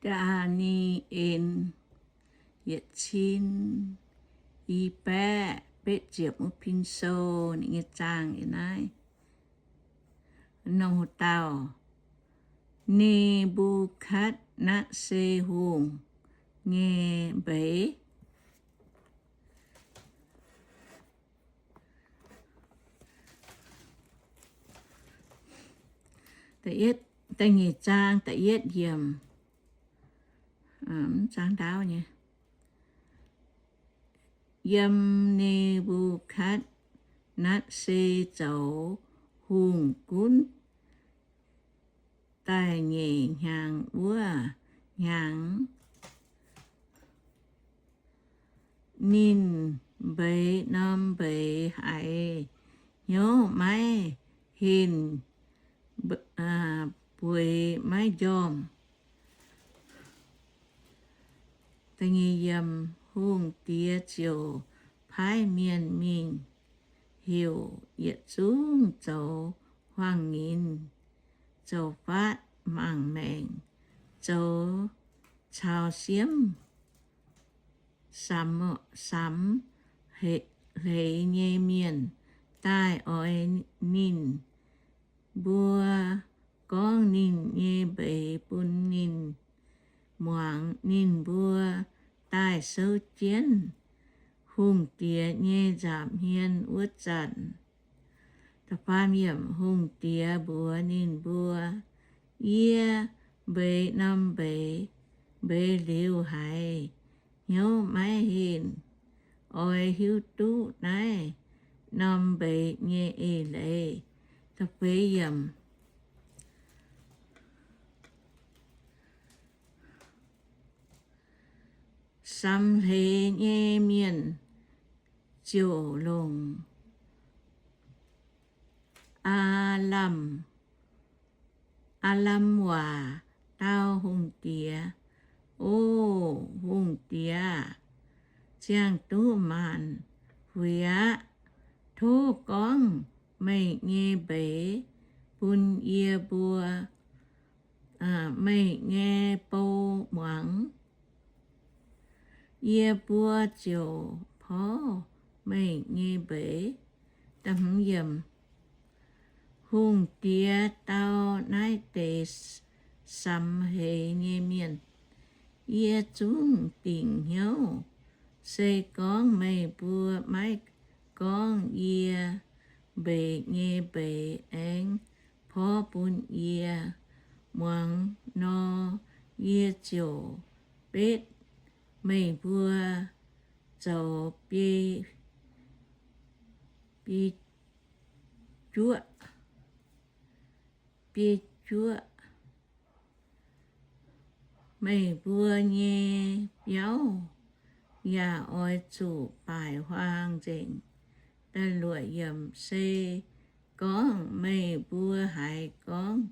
Daa^ni^en yietc cin i baeqv betv ziepc wuov pin sou, ninh nyei zaang yiem naaiv. Nongh dauh Ne^mbu^katv^netv^saa Hungh nyei mbeix. Da'nyeic zaang da'yietv yiemc, zaang ndaauv nyei. Yiem Ne^mbu^katv^netv^saa zoux hungh gunv da'nyeic hnyangx wuov hnyangx, ninh mbeix norm mbeix haiz hnyouv maiv henh, bueix maiv njormh. Hungh diex ziouc paaiv mienh mingh heuc yietc zungv zoux huaang-nyinz, zoux faatv mangc maengc, zoux caux siemv, samx, samx hleix nyei mienh daaih oix ninh mbuo gorngv ninh nyei mbeix bun ninh muangx. Ninh mbuo daaih souv jienv hungh diex nyei nza'hmien wuov zanc, hungh diex mbuox ninh mbuo, Yie mbeix norm mbeix, mbeix liuz haiz hnyouv maiv henh. Oix hiuv duqv naaiv norm mbeix nyei eix leiz. Samx hleix nyei mienh ziouc longc aav lamh, aav lamh waac dau hungh diex, O hungh diex, ziangh duqv maanc huic aqv. Tov gorngv meih nyei mbeix bun yie mbuo, meih nyei bou muangx, yie mbuo ziouc porv meih nyei mbeix. Hungh diex dau naaiv deix samx hleix nyei mienh, Yie zungv dingc hnyouv. Se gorngv meih mbuo maiv gorngv yie mbeix nyei mbeix aengx porv bun yie muangx nor, yie ziouc betv meih mbuo zoux biei, biei juoqv, biei juoqv. Meih mbuo nyei biauv yaac oix zuqc baaic huaang nzengc. Se gorngv meih mbuo haiz gorngv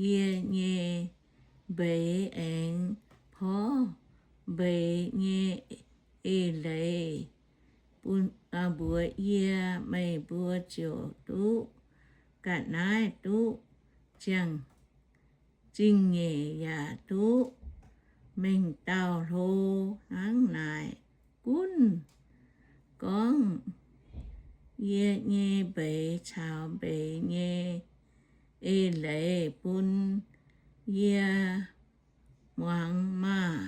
yie nyei mbeix aengx porv mbeix nyei eix leiz mbuox yie, meih mbuo ziouc duqv ga'naaiv duqv ziangh, zingh nyeic yaac duqv mengh dauh hlo. Hnangv naaic gunv gorngv yie nyei mbeix caux mbeix nyei eix leiz bun yie muangx maah!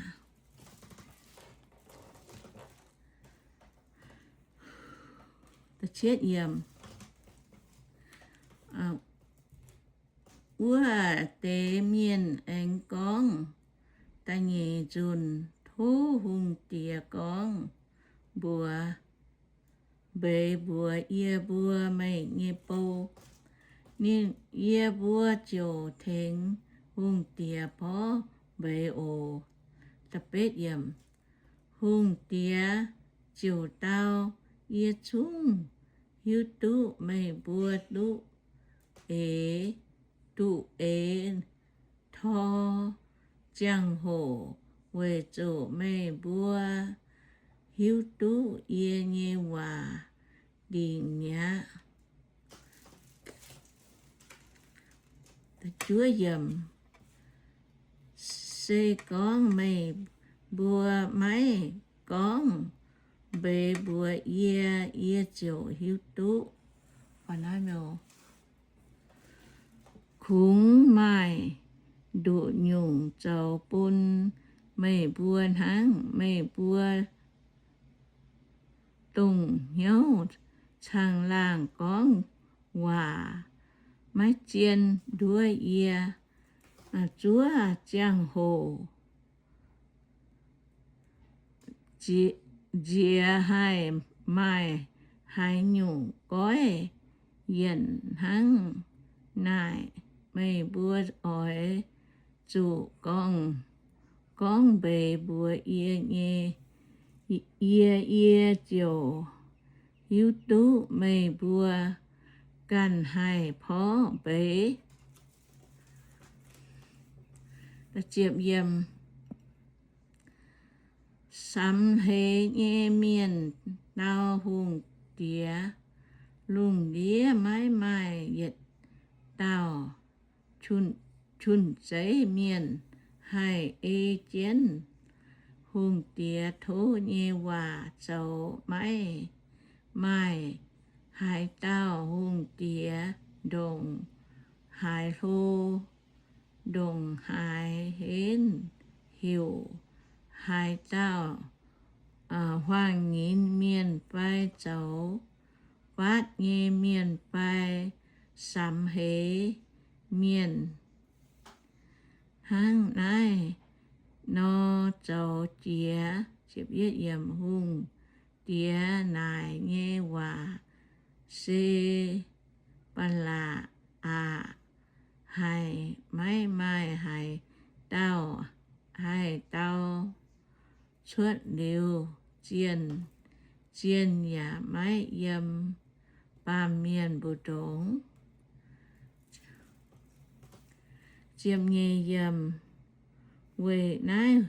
Wuov deix mienh aengx gorngv da'nyeic nzunc, Tov hungh diex gorngv mbuox, mbeix mbuox yie mbuo meih nyei bou, ninh, yie mbuo ziouc tengx hungh diex porv mbeix oc. Hungh diex ziouc dau, Yie zungv hiuv duqv meih mbuo duqv eix, duqv eix tor ziangh hoc weic zuqc meih mbuo hiuv duqv yie nyei waac ndingc mi'aqv. Zeiz gorngv meih mbuo maiv gorngv mbeix mbuox yie, yie ziouc hiuv duqv. Kungx maaih nduqc nyungc zoux bun meih mbuo hnangv. Meih mbuo dongh hnyouv caangh laangh gorngv waac maiv zien nduov yie. Zuov ziangh hoc nziex haih maaih haaix nyungc goiv yienc hnangv naaic. Meih mbuo oix zuqc gorngv, gorngv mbeix mbuox yie nyei, yie, yie ziouc hiuv duqv meih mbuo ganh haih porv mbeix. Samx heix nyei mienh dau hungh diex, Lungh ndiev maiv maaih yietc dauh jun-zeiv mienh haih ei jienv hungh diex tov nyei waac zoux. Maiv maaih haaix dauh hungh diex ndongc haaix hlo, ndongc haaix henv, heuc haaix dauh huaang-nyinz mienh fai zoux fatv nyei mienh fai samx heix mienh hnangv naaiv nor zoux jiex. Hungh diex naaic nyei waac se ba'laqc aqc. Haiz maiv maaih haaix dauh haih dau cuotv liuz zienh, zienh yaac maiv yiem baamh mienh mbu'ndongx. Weic naaiv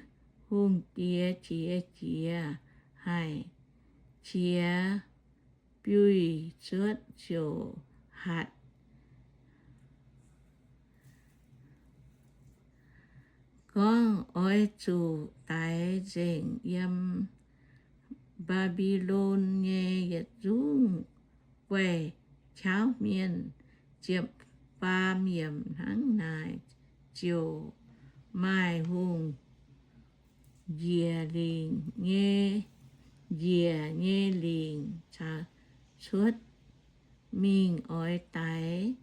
hungh diex qiex jiez haic, qiex biuih cuotv ziouc hatc gorngv, Oix zuqc daix nzengc yiem Mbaa^mbi^lon nyei yietc zungv guaix qauv mienh. Ziepc faam yiemc. Hnangv naaic ziouc maaih hungh njiec lingc nyei, njiec nyei lingc cuotv mingh oix daix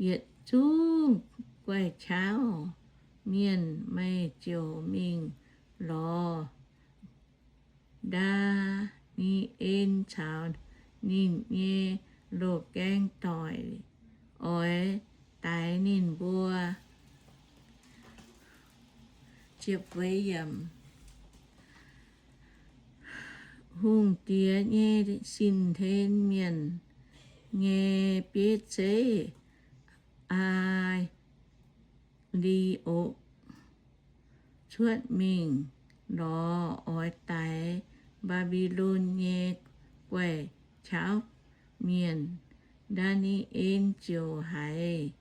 yietc zungv guaix qauv mienh. Meih ziouc mingh lorz Ndaa^ni^en caux ninh nyei loz-gaeng doic, oix daix ninh mbuo. Hungh diex nyei sin-hlen mienh nyei bieiv zeiv, Aa^li^okc, cuotv mingh lorz oix daix Mbaa^mbi^lon nyei guaix qauv mienh. Ndaa^ni^en ziouc haiz,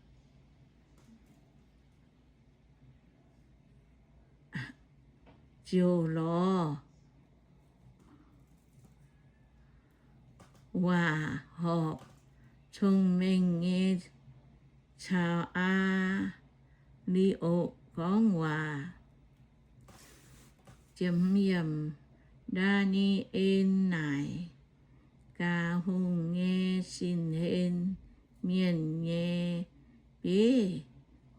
ziouc lorz waac horpc cong-mengh nyei caux Aa^li^okc gorngv waac. Ndaa^ni^en naaic gaax hungh nyei sin-hlen mienh nyei bieiv,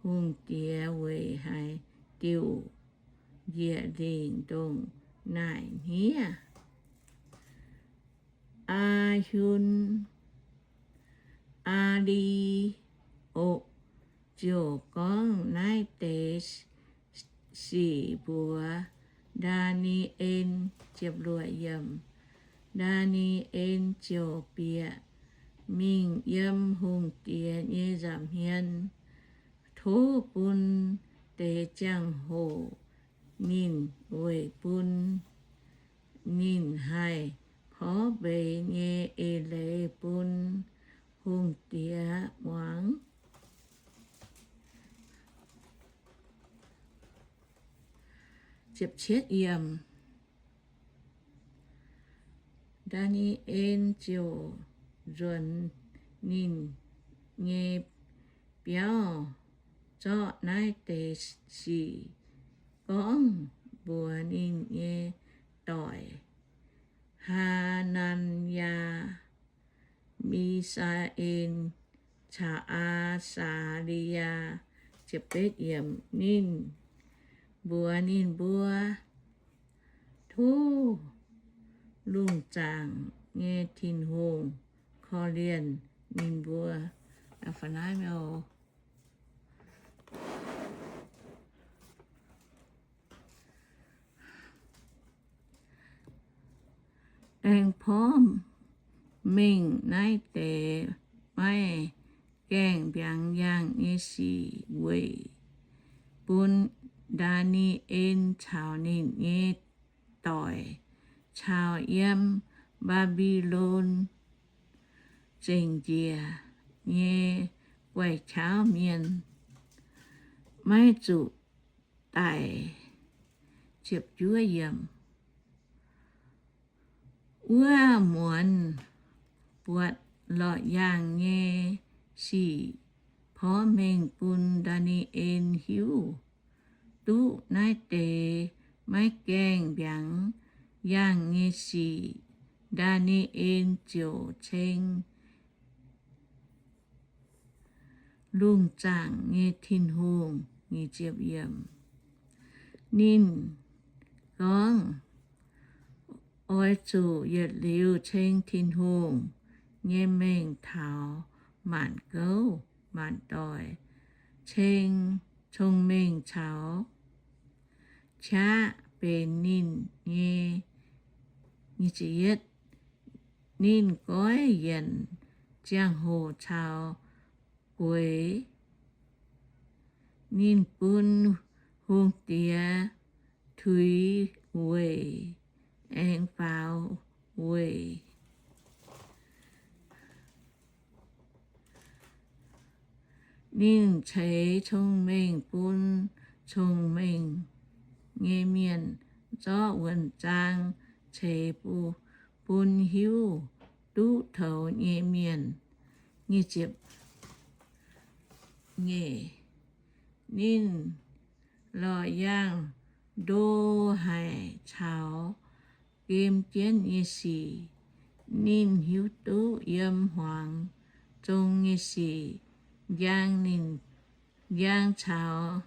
Hungh diex weic haaix diuc njiec lingc ndongc naaic hniev? Aa^hun, Aa^li^okc ziouc gorngv naaiv deix sic mbuox Ndaa^ni^en. Ndaa^ni^en ziouc bieqc mingh yiem hungh diex nyei nza'hmien, tov bun deix ziangh hoc ninh weic bun ninh haih porv mbeix nyei eix leiz bun hungh diex muangx. Ziepc cietv yiemc. Ndaa^ni^en ziouc nzuonx ninh nyei biauv zorqv naaiv deix sic gorngv mbuox ninh nyei doic, Haa^naa^yaa, Mi^saa^en, caux Aa^saa^li^yaa. Ninh mbuox ninh mbuo, Tov lungh zaangc nyei Tin-Hungh korv-lienh ninh mbuo. Aengx porv mengh naaiv deix maiv gaengh mbiaangx yaangh nyei sic weic bun Ndaa^ni^en caux ninh nyei doic caux yiem Mbaa^mbi^lon zengc njiec nyei guai-qaauv mienh maiv zuqc daic. Wuov muonz buatc lorqc yaangh nyei sic porv mengh bun Ndaa^ni^en hiuv duqv naaiv deix maiv gaengh mbiaangx yaangh nyei sic, Ndaa^ni^en ziouc ceng lungh zaangc nyei Tin-Hungh. Ninh gorngv, Oix zuqc yietc liuz ceng Tin-Hungh nyei mengh taux maanc gouv maanc doic, ceng cong-mengh caux qaqv benx ninh nyei. Ninh goiv yienc ziangh hoc caux gueix. Ninh bun hungh diex tuix weic aengx faaux weic. Ninh ceix cong-mengh bun cong-mengh nyei mienh, zorqv wuonh zaang ceix bun hiuv duqv toux nyei mienh. Ninh lorqc yaangh ndo haic caux gem jienv nyei sic. Ninh hiuv duqv yiem hmuangx zong nyei sic, njang ninh, njang caux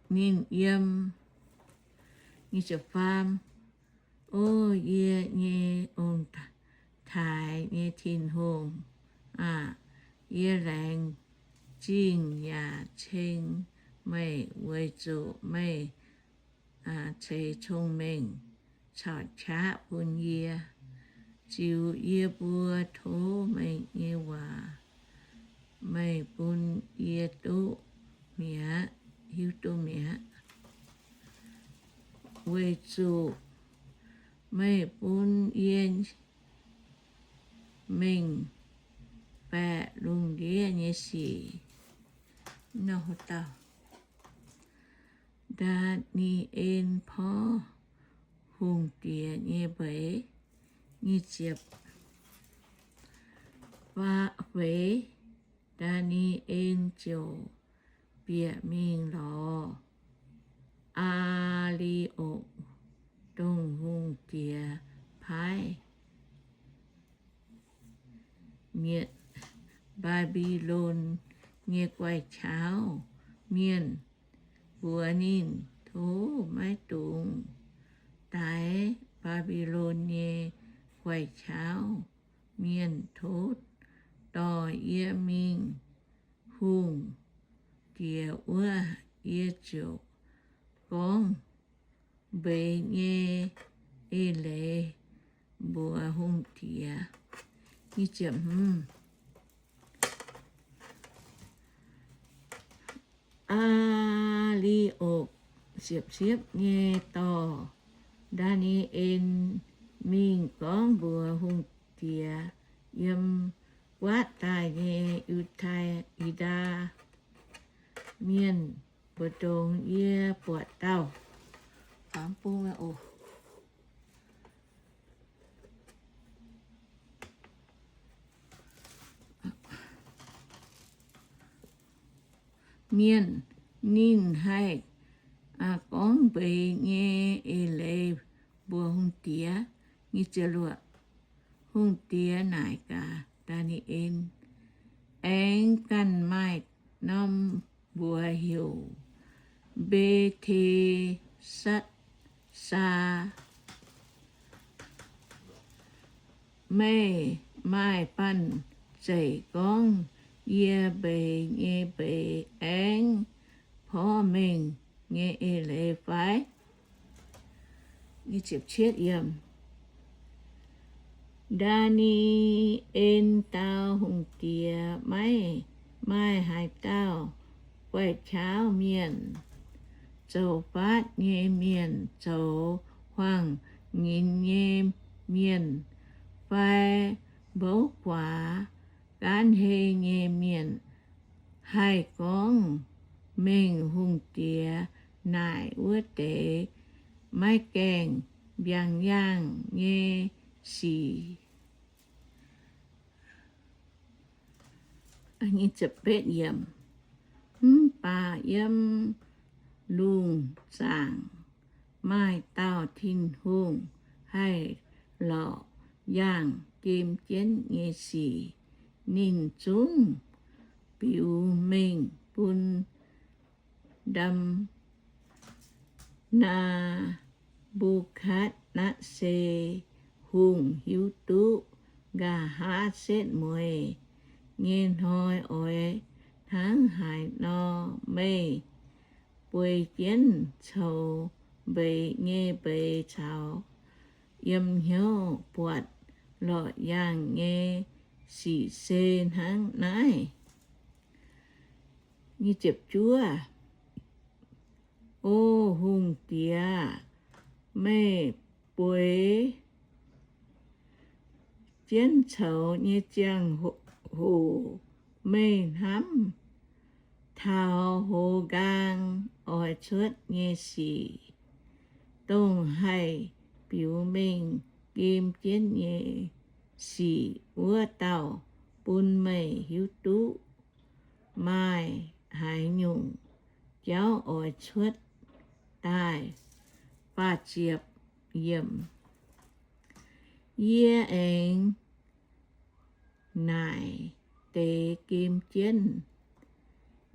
ninh yiem. O yie nyei ong-taaix nyei Tin-Hungh aah! Yie laengz zingh yaac ceng meih weic zuqc meih ceix cong-mengh caux qaqv bun yie. Ziux yie mbuo tov meih nyei waac meih bun yie duqv mi'aqv, hiuv duqv mi'aqv, weic zuqc meih bun yie mengh baeqc lungh ndiev nyei sic. Ndaa^ni^en Porv Hungh Diex Nyei Mbeix. Feix, Ndaa^ni^en ziouc bieqc mingh lorz Aa^li^okc, dongh hungh diex paaiv mietc Mbaa^mbi^lon nyei guai-qaauv mienh, mbuox ninh, Tov maiv dungx daix Mbaa^mbi^lon nyei guai-qaauv mienh. Tov dorh yie mingh hungh diex wuov, yie ziouc gorngv mbeix nyei eix leiz mbuox hungh diex. Aa^li^okc siepv-siepv nyei dorh Ndaa^ni^en mingh gorngv mbuox hungh diex yiem guaatv daaih nyei Yu^tai, Yu^ndaa Mienh, Mbu'ndongx yie buatc dauh mienh, ninh haih gorngv mbeix nyei eix leiz mbuox hungh diex. Hungh diex naaic gaax Daa^ni^en, Aengx ganh maaih norm mbuox heuc Mbe^te^satv^saa. Meih maaih banh zeic gorngv yie mbeix nyei mbeix aengx porv mengh nyei eix leiz fai? Ndaa^ni^en dau hungh diex, Maiv maaih haaix dauh guaix-qaauv mienh, zoux faatv nyei mienh, zoux huaang-nyinz nyei mienh, fai mbouv guaax gaanv hei nyei mienh haih gorngv mengh hungh diex naaic wuov deix maiv gaengh mbiaangx yaangh nyei sic. Mv baac yiem lungh zaangc maaih dauh Tin-Hungh haih lorqc yaangh gem jienv nyei sic. Ninh zungv biux mengh bun Ndam- Naa^mbu^katv^netv^saa Hungh hiuv duqv nqa'haav setv mueiz nyei hnoi oix hnangv haaix nor. Meih bueix jienv coux mbeix nyei mbeix caux yiem hnyouv buatc lorqc yaangh nyei sic se hnangv naaiv. O hungh diex, meih bueix jienv coux nyei ziangh hoc meih hnamv taux hoz nqaang oix cuotv nyei sic, dongh haih biux mengh gem jienv nyei sic wuov dauh bun meih hiuv duqv maaih haaix nyungc jauv oix cuotv daaih. Yie aengx naaic deix gem jienv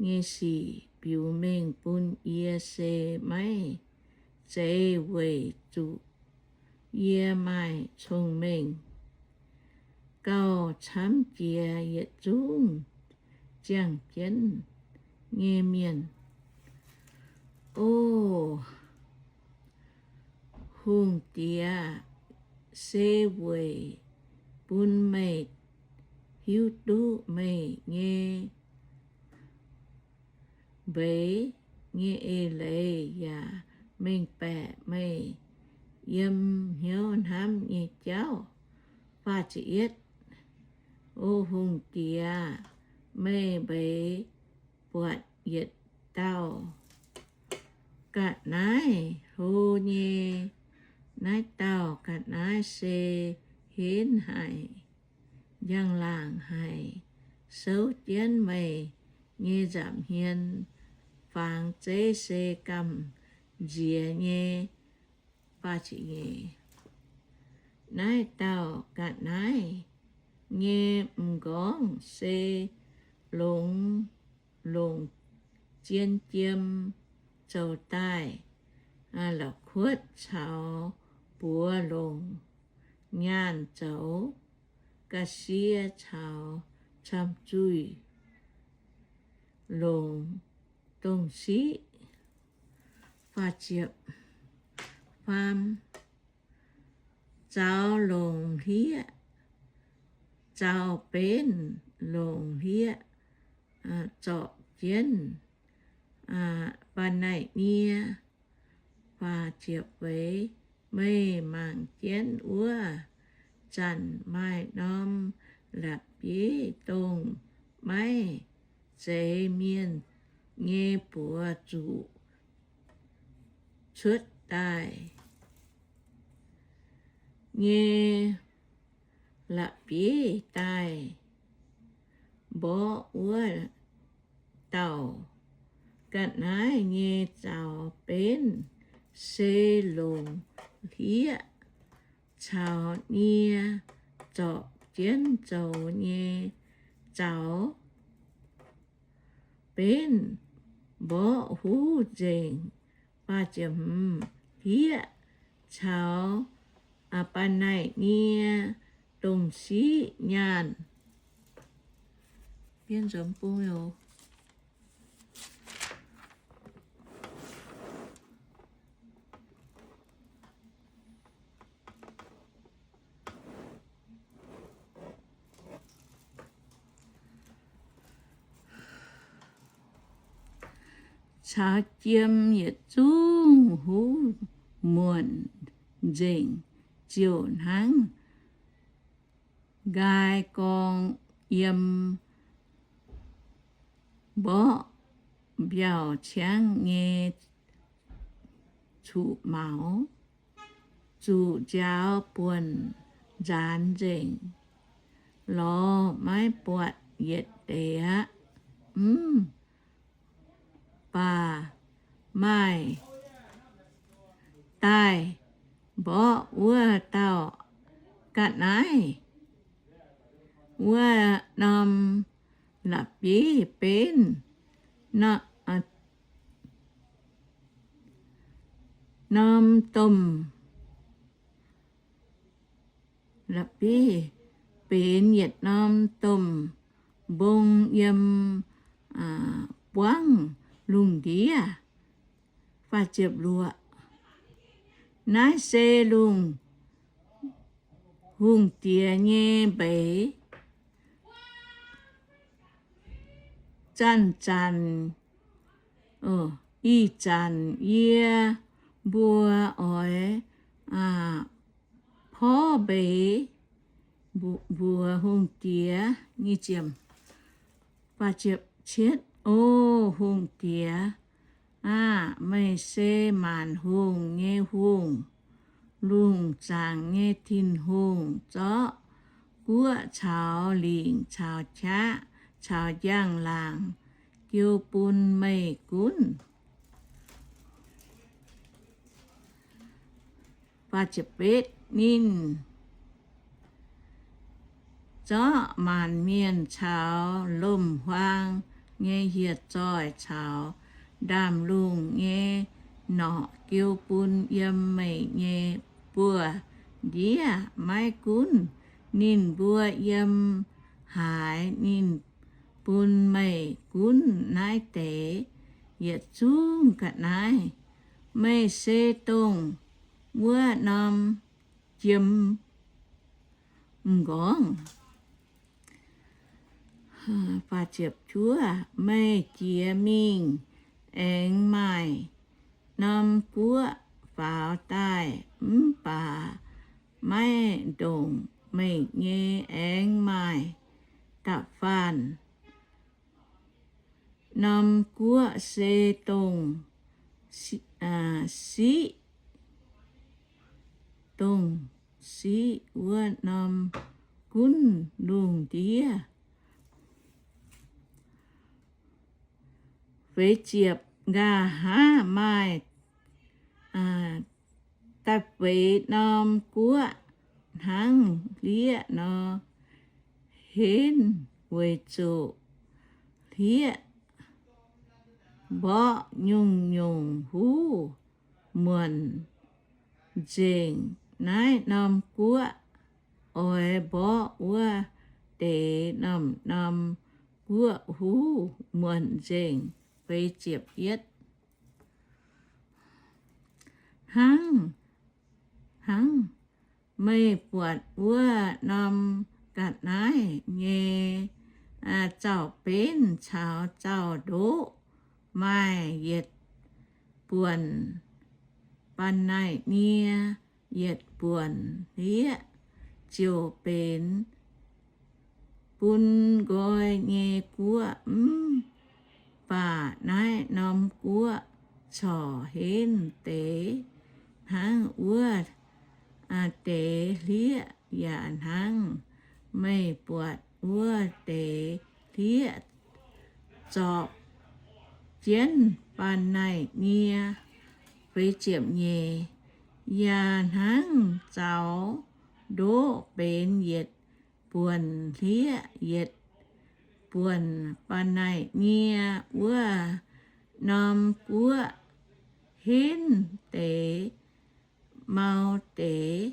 nyei sic biux mengh bun yie se maiv zeiz weic zuqc yie maaih cong-mengh gauh camv jiex yietc zungv ziangh jienv nyei mienh. O hungh diex, se weic bun meih hiuv duqv meih nyei mbeix nyei eix leiz yaac mengh baeqc meih yiem hnyouv hnamv nyei jauv. O hungh diex, meih mbeix buatc yietc dauh ga'naaiv hlo nyei. Naaiv dauh ga'naaiv se henv haic, njang-laangc haic, souv jienv meih nyei nza'hmien fangx zeiv se gamh nziex nyei. Naaiv dauh ga'naaiv nyei m'nqorngv se longx, longc zien jiem zoux daaih, la'kuotv caux buoz longc nyaanh zoux, ga'sie caux camh zuih longc dongh siqv. Faam zaux longc hlieqv, zaux benv longc hlieqv, zorpc jienv ba'naic nie. Meih mangc jienv wuov zanc maaih norm la'bieiv dongh maiv zeiz mienh nyei buoz zuqc cuotv daaih nyei la'bieiv daaih mborqv wuov dauh ga'naaiv nyei zaux benv, se longc hlieqv caux nie zorpc jienv zoux nyei zaux benv mborqv huv nzengc. Hlieqv caux ba'naic nie dongh siqv nyaanh. Caux jiem yietc zungv huv muonc nzengc, ziouc hnangv nqaai gorng yiem mborqv mbiauh ciangv nyei cuqv-maux, zuqc nziaaux buonc nzaanx nzengc, lorz maiv buatc yietc deix aqv. Mv baac maaih daaih mborqv wuov dauh ga'naaiv, wuov norm la'bieiv benv, norm domh la'bieiv benx yietc norm domh mbong yiem buangv lungh ndiev. Naaiv se lungh hungh diex nyei mbeix. Zanc-zanc, ih zanc yie mbuo oix porv mbeix mbuox hungh diex. O hungh diex aah! Meih se maanc hungh nyei hungh, lungh zaangc nyei Tin-Hungh. Zorqv guoqv caux lingc caux qaqv caux njang-laangc jiu bun meih gunv. Ninh zorqv maanc mienh caux lomc-huaang nyei hieh zoih caux ndaamv-lungh nyei norqc jiu bun yiem meih nyei buoz-ndiev. Maiv gunv ninh mbuo yiem haaix, ninh bun meih gunv naaiv deix yietc zungv ga'naaiv. Meih se dongh wuov norm jiem m'nqorngv. Meih jiex mingh aengx maaih norm guoqv faaux daaih, mv baac maiv ndongc meih nyei. Aengx maaih da'faanh norm guoqv se dongh siqv, dongh siqv wuov norm gunv lungh ndiev. Feix ziepc. Nqa'haav maaih da'feix norm guoqv hnangv hlieqv nor, henv weic zuqc hlieqv mborqv nyungc-nyungc huv muonc nzengc. Naaiv norm guoqv oix mborqv wuov deix norm-norm guoqv huv muonc nzengc. Hnangv, hnangv meih buatc wuov norm ga'naaiv nyei zaux-benv caux zaux-ndoqv maaih yietc buonc ba'naic nie, yietc buonc hlieqv, ziouc benx bun nqoi nyei guoqv. Mv baac naaiv norm guoqv corc henv deix hnangv wuov deix hlieqv, yaac hnangv meih buatc wuov deix hlieqv zorpc jienv ba'naic nyie. Yaac hnangv zaux ndoqv benx yietc buonc hlieqv, yietc buonc ba'naic nyie, wuov norm guoqv henv deix mau deix.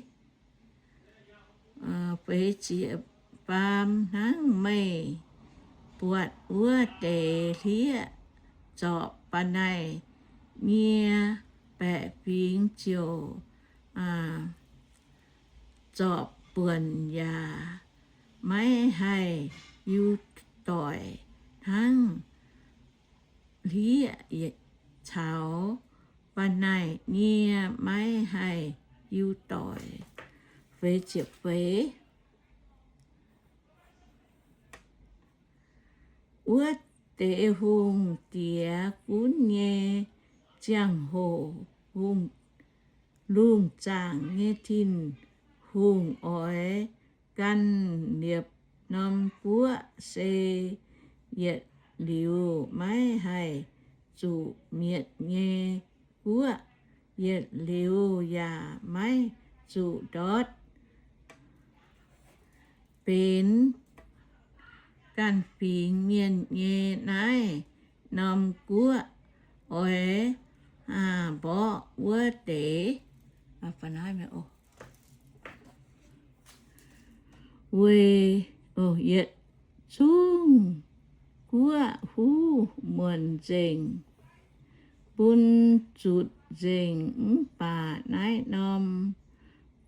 Baam hnangv meih buatc wuov deix hlieqv zorpc ba'naic nyie, baeqc fingx ziouc zorpc buonc yaac maiv haih yiu doic, hnangv hlieqv caux ba'naic nyie maiv haih yiu doic. Wuov deix hungh diex gunv nyei ziangh hoc, lungh zaangc nyei Tin-Hungh oix gan liepc norm guoqv, se yietc liuz maiv haih zuqc mietc nyei guoqv, yietc liuz yaac maiv zuqc ndortv. Benx ganh fingx mienh nyei naaiv norm guoqv oix mborqv wuov deix. Weic yietc zungv guoqv huv muonc nzengc, bun zutc nzengc, mv baac naaiv norm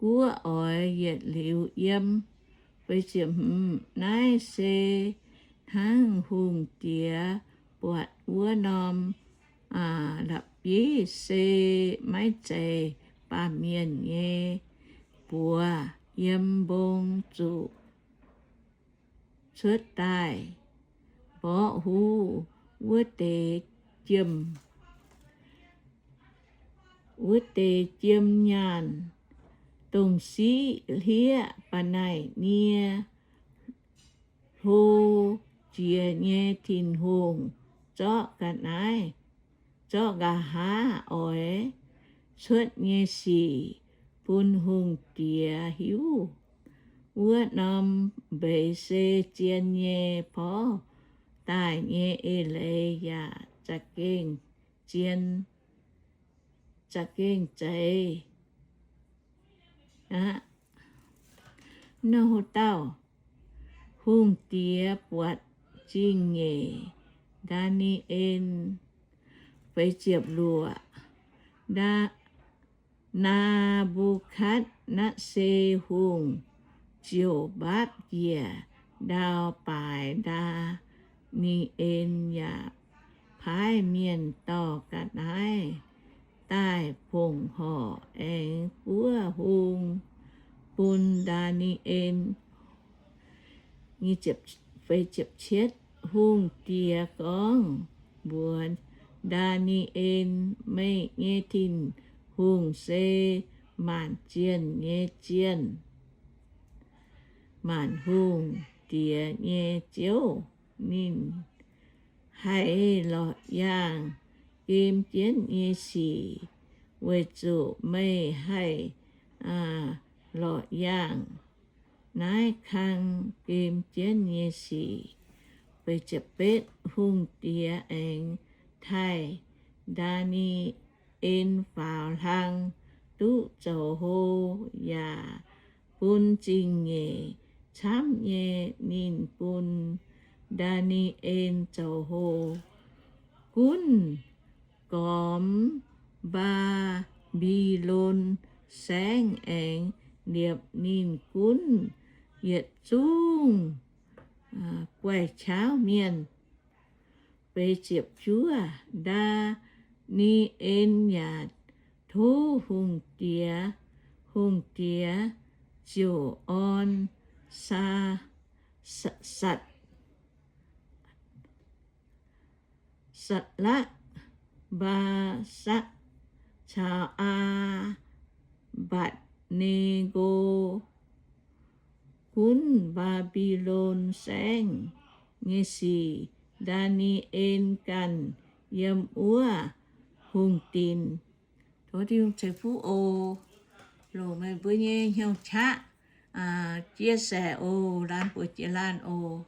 guoqv oix yietc liuz yiem. Naaiv se hnangv hungh diex buatc wuov norm la'bieiv, se maiv zeiz baamh mienh nyei buoz, yiem mbong zuqc cuotv daaih mborqv huv wuov deix jiem, wuov deix jiem nyaanh, dongh siqv hlieqv ba'naic nyie, hlo jiex nyei Tin-Hungh zorqv ga'naaiv, zorqv nqa'haav oix cuotv nyei sic bun hungh diex hiuv. Wuov norm mbeix se zien nyei porv daaih nyei eix leiz yaac za'gengh zien, za'gengh zeiz aqv. Nor dauh hungh diex buatc zingh nyeic Ndaa^ni^en. Luoqc, Naa^mbu^katv^netv^saa Hungh ziouc mbaapv njiec ndau-baaix Ndaa^ni^en yaac paaiv mienh dorh ga'naaiv daaih fongc horc aengx buov hung bun Ndaa^ni^en. Hungh diex gorngv mbuox Ndaa^ni^en, Meih nyei Tin-Hungh se maanc zienh nyei zienh, maanc hungh diex nyei Ziouv. Ninh haih lorqc yaangh gem jienv nyei sic, weic zuqc meih haih lorqc yaangh naaiv kang gem jienv nyei sic. Hungh diex aengx taaih Ndaa^ni^en faaux hlang duqv zoux hlo, yaac bun zingh nyeic camv nyei. Ninh bun Ndaa^ni^en zoux hlo gunv gormx Mbaa^mbi^lon Saengv aengx liepc ninh gunv yietc zungv guaix-qaauv mienh. Ndaa^ni^en yaac tov hungh diex, hungh diex ziouc orn Sa- Satc- Saadrakv, Mbaasakv caux Aa^mbetc^ne^go gunv Mbaa^mbi^lon Saengv nyei sic, Ndaa^ni^en ganh yiem wuov hungh dinc. Tov Tin-Hungh ceix fuqv oc. Longc meih mbuo nyei hnyouv qaqv chia sẻ oc, laanh mbuox jiex laanh oc.